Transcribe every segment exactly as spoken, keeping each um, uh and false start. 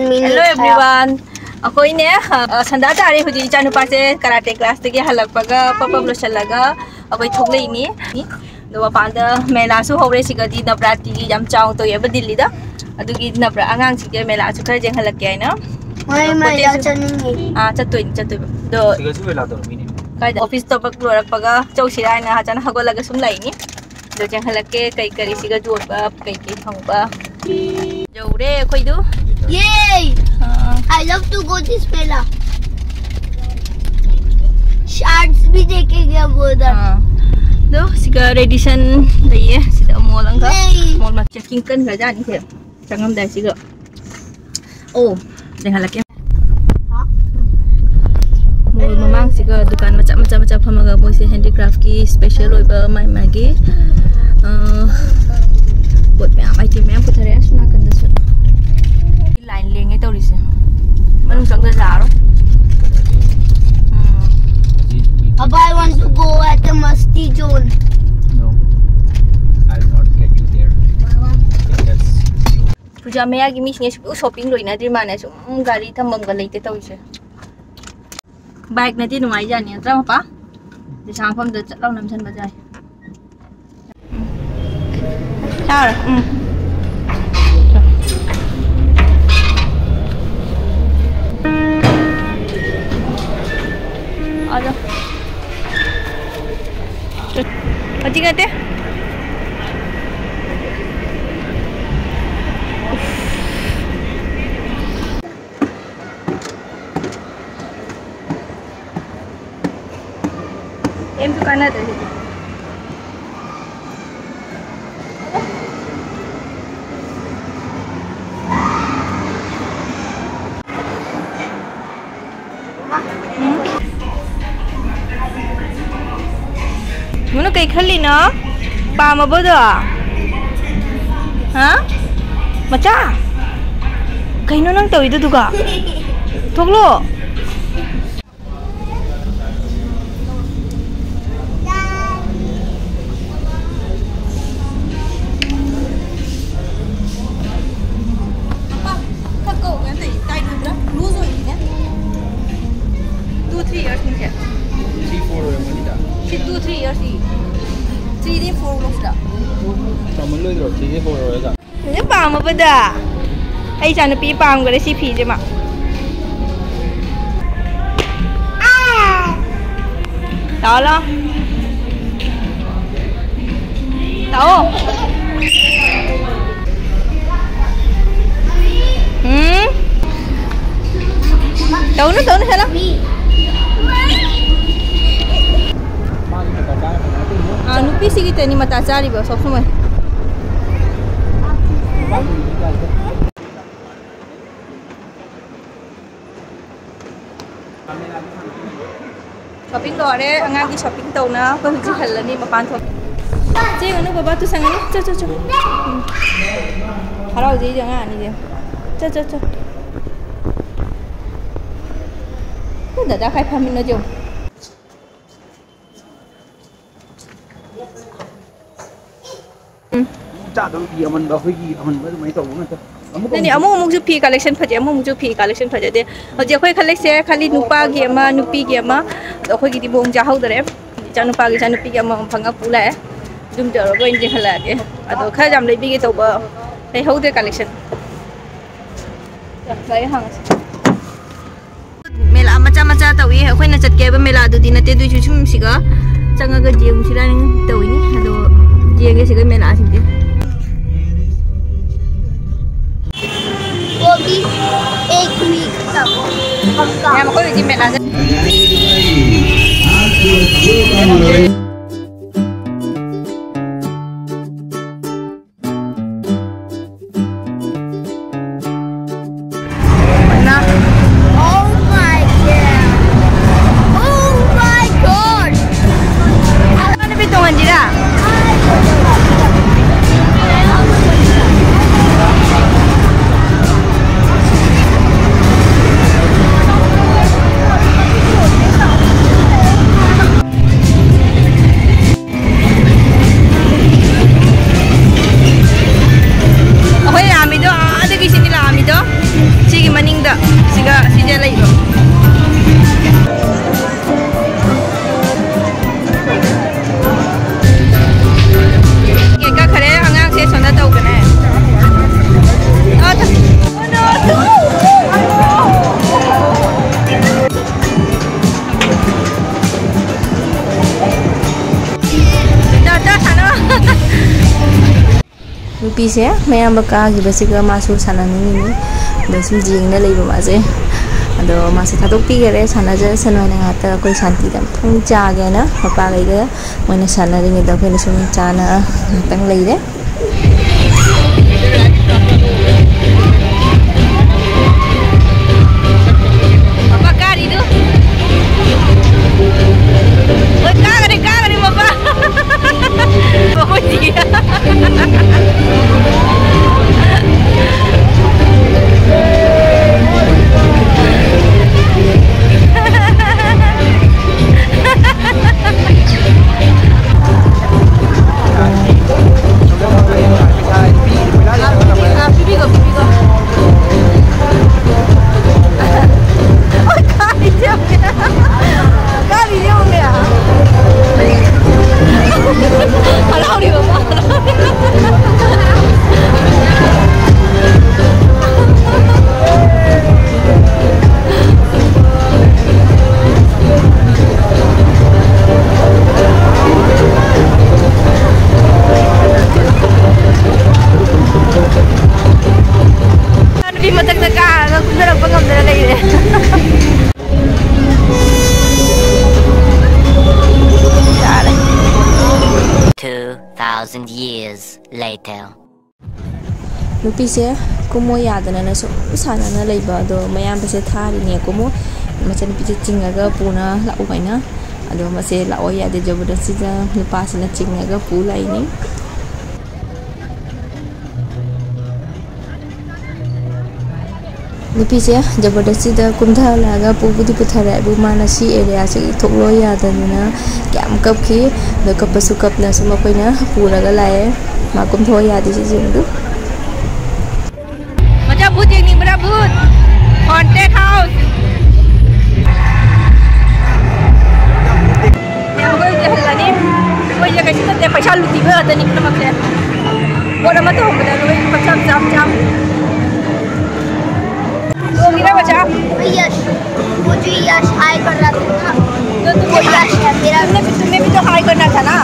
Hello everyone. ꯑꯩꯈꯣꯏꯅꯦ, ꯑ, ꯁꯟꯗꯥ ꯇꯥꯔꯦ ꯍꯧꯖꯤꯛ꯫ ꯏꯆꯥꯅꯨꯄꯥꯁꯦ ꯀꯔꯥꯇꯦ ꯀ꯭ꯂꯥꯁꯇꯒꯤ ꯍꯜꯂꯛꯄꯒ ꯄꯞ ꯄꯞ ꯂꯣꯏꯁꯤꯜꯂꯒ ꯑꯩꯈꯣꯏ ꯊꯣꯛꯂꯛꯏꯅꯤ꯫ ꯑꯗꯣ ꯃꯄꯥꯟꯗ ꯃꯦꯂꯥꯁꯨ ꯍꯧꯔꯦ꯫ ꯁꯤꯒꯗꯤ ꯅꯕ꯭ꯔꯥꯇꯤꯒꯤ ꯌꯥꯝ ꯆꯥꯎꯅ ꯇꯧꯋꯦꯕ ꯗꯤꯜꯂꯤꯗ꯫ ꯑꯗꯨꯒꯤ ꯅꯕ꯭ꯔꯥ ꯑꯉꯥꯡꯁꯤꯡꯁꯦ ꯃꯦꯂꯥꯁꯨ ꯈꯔ ꯌꯦꯡꯍꯜꯂꯛꯀꯦ ꯍꯥꯏꯅ꯫ ꯃꯣꯏ ꯑꯗꯣ ꯃꯦꯂꯥ ꯄꯣꯠ ꯆꯦꯁꯨ ꯆꯠꯅꯤꯡꯉꯤ꯫ ꯑꯥ, ꯆꯠꯇꯣꯏꯅꯤ, ꯆꯠꯇꯣꯏꯕ꯫ ꯑꯗꯣ ꯁꯤꯒꯁꯨ ꯃꯦꯂꯥ ꯇꯧꯔꯝꯃꯤꯅꯦ꯫ ꯀꯥꯏꯗ? ꯑꯣꯐꯤꯁ ꯊꯕꯛ ꯂꯣꯏꯔꯛꯄꯒ ꯆꯧꯁꯤꯔꯥ ꯍꯥꯏꯅ ꯍꯥꯆꯥꯟꯅ ꯍꯧꯒꯠꯂꯒ ꯁꯨꯝ ꯂꯩꯅꯤ꯫ ꯑꯗꯣ ꯆꯦꯟꯈꯠꯂꯛꯀꯦ ꯀꯩ ꯀꯔꯤ ꯁꯤꯒ ꯌꯣꯟꯕ ꯀꯩ ꯀꯩ ꯐꯪꯕ꯫ ꯌꯧꯔꯦ ꯑꯩꯈꯣꯏꯗꯨ꯫ Yay! Ah. I love to go this mela. Sharks भी देखेंगे हम उधर. ꯑꯥ꯫ ꯑꯗꯣ ꯁꯤꯒ ꯔꯦꯗꯤꯁꯟ ꯂꯩꯌꯦ ꯁꯤꯗ ꯃꯣꯜ ꯑꯃꯒ꯫ Yay! ꯃꯣꯜ ꯆꯦꯛꯀꯤꯡ ꯀꯟꯈ꯭ꯔꯖꯥꯠꯅꯤ ꯁꯤꯗ ꯆꯪꯉꯝꯗꯥꯏ ꯁꯤꯒ꯫ ꯑꯣ, ꯂꯩꯍꯜꯂꯛꯀꯦ꯫ ꯃꯣꯜ ꯃꯃꯥꯡꯁꯤꯒ ꯗꯨꯀꯥꯟ ꯃꯆꯥ ꯃꯆꯥ ꯃꯆꯥ ꯐꯝꯃꯒ ꯃꯣꯏꯁꯦ ꯍꯦꯟꯗꯤꯀ꯭ꯔꯥꯐꯀꯤ ꯁ꯭ꯄꯦꯁꯦꯜ ꯑꯣꯏꯕ ꯃꯥꯏ ꯃꯥꯒꯤ, ꯑ, ꯄꯣꯠ ꯃꯌꯥꯝ, ꯑꯥꯏꯇꯦꯝ ꯃꯌꯥꯝ ꯄꯨꯊꯔꯦ ꯑꯁꯣꯝ ꯅꯥꯀꯟꯗꯁꯨ꯫ ꯂꯥꯏꯟ ꯂꯦꯡꯉꯦ ꯇꯧꯔꯤꯁꯦ꯫ ꯃꯅꯨꯡ ꯆꯪꯗ ꯌꯥꯔꯣꯏ꯫ ꯎꯝ꯫ Papa, I want to go at the Masti Zone. No, I will not get you there. Because you ꯄꯨꯖꯥ ꯃꯌꯥꯒꯤ ꯃꯤꯁꯤꯡꯁꯦ ꯁꯨꯡꯁꯣꯞ ꯁꯣꯞꯄꯤꯡ ꯂꯣꯏꯅꯗ꯭ꯔꯤ ꯃꯥꯅꯦ꯫ ꯁꯨꯝ ꯒꯥꯔꯤ ꯊꯝꯐꯝꯒ ꯂꯩꯇꯦ ꯇꯧꯔꯤꯁꯦ꯫ ꯕꯥꯏꯛꯅꯗꯤ ꯅꯨꯡꯉꯥꯏꯖꯥꯠꯅꯤ ꯅꯠꯇ꯭ꯔꯥ ꯃꯄꯥ? ꯄꯩꯁꯥ ꯃꯐꯝꯗ ꯆꯠ ꯂꯥꯎ ꯅꯝꯁꯤꯟꯕ ꯌꯥꯏ꯫ ꯌꯥꯔꯦ꯫ ꯎꯝ꯫ ꯑꯗꯣ꯫ ꯍꯧꯖꯤꯛ ꯅꯠꯇꯦ꯫ ꯀꯩꯝꯁꯨ ꯀꯥꯟꯅꯗ꯭ꯔꯦ ꯁꯤꯗꯤ꯫ ꯃꯨꯅꯨ, ꯀꯩ ꯈꯜꯂꯤꯅꯣ? ꯄꯥꯝꯃꯕꯣꯗꯣ? ꯍꯥ? ꯃꯆꯥ? ꯀꯩꯅꯣ ꯅꯪ ꯇꯧꯔꯤꯗꯨꯗꯨꯒ? ꯊꯣꯛꯂꯣ꯫ ꯊ꯭ꯔꯤꯗꯤ ꯐꯣꯔ ꯂꯧꯁꯤꯔꯥ? ꯆꯥꯎꯃꯜꯂꯣꯏꯗ꯭ꯔꯣ? ꯊ꯭ꯔꯤꯗꯤ ꯐꯣꯔ ꯑꯣꯏꯔꯒ꯫ ꯐꯖꯅ ꯄꯥꯝꯃꯕꯗ꯫ ꯑꯩ ꯏꯆꯥꯅꯨꯄꯤ ꯄꯥꯝꯈꯔꯦ ꯁꯤ ꯐꯤꯁꯦ ꯃꯥ꯫ ꯂꯥꯛꯑꯣ, ꯂꯥꯛꯑꯣ꯫ ꯂꯥꯛꯑꯣ꯫ ꯎꯝ꯫ ꯇꯧꯅꯨ, ꯇꯧꯅꯨ, ꯆꯠꯂꯣ꯫ ꯑꯥ, ꯅꯨꯄꯤꯁꯤꯒꯤ ꯇꯅꯤ ꯃꯇꯥ ꯆꯥꯔꯤꯕ ꯁꯣꯞ ꯁꯨꯃꯣꯏ꯫ ꯁꯣꯄꯤꯡ ꯂꯣꯏꯔꯦ, ꯑꯉꯥꯡꯒꯤ ꯁꯣꯄꯤꯡ ꯇꯧꯅ ꯑꯩꯈꯣꯏ ꯍꯧꯖꯤꯛ ꯍꯜꯂꯅꯤ, ꯃꯄꯥꯟ ꯊꯣꯛ꯫ ꯆꯦ ꯒꯅꯨ ꯕꯕꯥ ꯇꯨꯁꯟꯒꯅꯤ꯫ ꯆꯣ, ꯆꯣ, ꯆꯣ꯫ ꯎꯝ꯫ ꯍꯔꯥꯎꯖꯩꯁꯦ ꯑꯉꯥꯡ ꯑꯅꯤꯁꯦ꯫ ꯆꯣ, ꯆꯣ, ꯆꯣ꯫ ꯗꯗꯥ ꯈꯥꯏ ꯐꯝꯃꯤꯟꯅꯁꯦ ꯌꯦꯡꯉꯨ꯫ ꯎꯝ꯫ ꯆꯥꯗꯕ ꯐꯤ ꯑꯃꯟꯕ, ꯑꯩꯈꯣꯏꯒꯤ ꯑꯃꯟꯕ ꯑꯗꯨꯃꯥꯏꯅ ꯇꯧꯕ ꯉꯥꯛꯇ꯫ ꯑꯃꯨꯛ ꯅꯠꯇꯦ, ꯑꯃꯨꯛ ꯑꯃꯨꯛꯁꯨ ꯐꯤ collection ꯐꯖꯩ, ꯑꯃꯨꯛ ꯑꯃꯨꯛꯁꯨ ꯐꯤ collection ꯐꯖꯗꯦ꯫ ꯍꯧꯖꯤꯛ ꯑꯩꯈꯣꯏ ꯈꯜꯂꯤꯁꯦ ꯈꯜꯂꯤ ꯅꯨꯄꯥꯒꯤ ꯑꯃ, ꯅꯨꯄꯤꯒꯤ ꯑꯃ꯫ ꯑꯗꯣ ꯑꯩꯈꯣꯏꯒꯤꯗꯤ ꯃꯑꯣꯡ ꯆꯥꯍꯧꯗꯔꯦ꯫ ꯏꯆꯥꯅꯨꯄꯥꯒꯤ ꯏꯆꯥꯅꯨꯄꯤꯒꯤ ꯑꯃꯃꯝ ꯐꯪꯉ ꯄꯨ ꯂꯥꯛꯑꯦ꯫ ꯑꯗꯨꯝ ꯇꯧꯔꯒ ꯑꯣꯏꯅ ꯌꯦꯡꯍꯜꯂꯛꯑꯒꯦ꯫ ꯑꯗꯣ ꯈꯔ ꯌꯥꯝ ꯂꯩꯕꯤꯒꯦ ꯇꯧꯕ, ꯂꯩꯍꯧꯗ꯭ꯔꯦ collection꯫ ꯂꯥꯛꯑꯦ, ꯍꯥꯡꯉꯁꯤ꯫ ꯃꯦꯂꯥ ꯃꯆꯥ ꯃꯆꯥ ꯇꯧꯏ꯫ ꯑꯩꯈꯣꯏꯅ ꯆꯠꯀꯦ ꯍꯥꯏꯕ ꯃꯦꯂꯥꯗꯨꯗꯤ ꯅꯠꯇꯦ, ꯑꯗꯨꯏꯁꯨ ꯁꯨꯝ ꯁꯤꯒ ꯆꯪꯉꯒ ꯌꯦꯡꯉꯨꯁꯤꯔꯥꯅ ꯇꯧꯏꯅꯤ꯫ ꯑꯗꯣ ꯌꯦꯡꯒꯦ ꯁꯤꯒ ꯃꯦꯂꯥꯁꯤꯡꯁꯦ꯫ वो भी एक वीक का वो पक्का। ꯃꯌꯥꯝ ꯑꯩꯈꯣꯏ ꯍꯧꯖꯤꯛ ꯃꯦꯂꯥꯗ Oh my God! Oh my God! Ano ba itong andira? ꯅꯨꯄꯤꯁꯦ ꯃꯌꯥꯝꯕ ꯀꯥꯈꯤꯕꯁꯤꯒ ꯃꯥꯁꯨ ꯁꯥꯟꯅꯅꯤꯡꯉꯤꯅꯤ꯫ ꯑꯗꯣ ꯁꯨꯝ ꯌꯦꯡꯅ ꯂꯩꯕ ꯃꯥꯁꯦ꯫ ꯑꯗꯣ ꯃꯥꯁꯦ ꯊꯥꯗꯣꯛꯄꯤꯈꯔꯦ, ꯁꯥꯟꯅꯖꯔꯁꯅꯨ ꯍꯥꯏꯅ ꯉꯥꯏꯍꯥꯛꯇ ꯑꯩꯈꯣꯏ ꯁꯥꯟꯇꯤꯗ ꯑꯃꯨꯛꯇꯪ ꯆꯥꯒꯦꯅ ꯃꯄꯥꯈꯩꯒ ꯃꯣꯏꯅ ꯁꯥꯟꯅꯔꯤꯉꯩꯗ ꯑꯩꯈꯣꯏꯅ ꯁꯨꯝ ꯆꯥꯅ ꯉꯥꯏꯍꯥꯛꯇꯪ ꯂꯩꯔꯦ꯫ ꯃꯄꯥ ꯀꯥꯔꯤꯗꯨ꯫ ꯍꯣꯏ, ꯀꯥꯒꯅꯤ, ꯀꯥꯒꯅꯤ ꯃꯄꯥ꯫ ꯃꯈꯣꯏꯗꯤ꯫ ꯅꯨꯄꯤ ꯃꯊꯛꯇ ꯀꯥꯔꯒ ꯀꯨꯝꯊꯔꯛꯄ ꯉꯝꯗꯅ ꯂꯩꯔꯦ꯫ Two thousand years later. ꯅꯨꯄꯤꯁꯦ ꯀꯨꯝꯃꯣ ꯌꯥꯗꯅꯅ ꯁꯨꯝ ꯁꯥꯟꯅꯅ ꯂꯩꯕ, ꯑꯗꯣ ꯃꯌꯥꯝꯕꯁꯦ ꯊꯥꯔꯤꯅꯦ, "ꯀꯨꯝꯃꯣ, ꯃꯆꯟꯅꯨꯄꯤꯁꯦ ꯆꯤꯡꯉꯒ ꯄꯨꯅ ꯂꯥꯛꯎ" ꯍꯥꯏꯅ꯫ ꯑꯗꯣ ꯃꯁꯦ ꯂꯥꯛꯑꯣ ꯌꯥꯗꯦ, ꯖꯕꯔꯗꯁꯤꯗ ꯅꯨꯄꯥꯁꯤꯅ ꯆꯤꯡꯉꯒ ꯄꯨ ꯂꯥꯛꯏꯅꯤ꯫ ꯅꯨꯄꯤꯁꯦ ꯖꯕꯔꯗꯁꯤꯗ ꯀꯨꯝꯊꯍꯜꯂꯛꯑꯒ ꯄꯨꯕꯨꯗꯤ ꯄꯨꯊꯔꯛꯑꯦꯕꯨ, ꯃꯥꯅ ꯁꯤ ꯑꯦꯔꯤꯌꯥꯁꯤꯒꯤ ꯊꯣꯛꯂꯣꯏ ꯌꯥꯗꯗꯅ ꯀꯌꯥꯝ ꯀꯞꯈꯤ꯫ ꯑꯗꯣ ꯀꯞꯄꯁꯨ ꯀꯞꯅ ꯁꯨꯝ ꯑꯩꯈꯣꯏꯅ ꯄꯨꯔꯒ ꯂꯥꯛꯑꯦ꯫ ꯃꯥ ꯀꯨꯝꯊꯣꯛꯑꯣ ꯌꯥꯗꯦ, ꯁꯤꯁꯦ ꯌꯦꯡꯉꯨ꯫ ꯃꯆꯥ, ꯚꯨꯠ ꯌꯦꯡꯅꯤꯡꯕ꯭ꯔꯥ, ꯚꯨꯠ? Haunted house꯫ ꯑꯩꯈꯣꯏ ꯍꯧꯖꯤꯛ ꯍꯜꯂꯅꯤ꯫ ꯑꯩꯈꯣꯏꯁꯦ ꯀꯩꯁꯨ ꯅꯠꯇꯦ, ꯄꯩꯁꯥ ꯂꯨꯇꯤꯕ ꯉꯥꯛꯇꯅꯤ ꯄꯨꯝꯅꯃꯛꯁꯦ꯫ ꯄꯣꯠ ꯑꯃ ꯇꯧꯍꯧꯕꯗ ꯂꯣꯏ ꯂꯨꯄꯥ ꯆꯥꯝ, ꯆꯥꯝ, ꯆꯥꯝ꯫ ꯇꯣꯡꯉꯤꯔ ꯃꯆꯥ? यश, वो जो यश हाय कर रहा था ना, तो तुम वो यश है मेरा। तुमने भी, तुम्हें भी तो हाय करना था ना।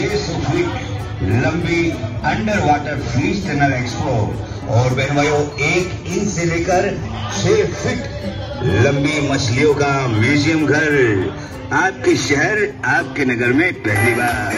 फीट लंबी under water fish tunnel explore. और बहन भाइयों, एक इंच से लेकर छह फीट लंबी मछलियों का म्यूजियम घर। आपके शहर, आपके नगर में पहली बार।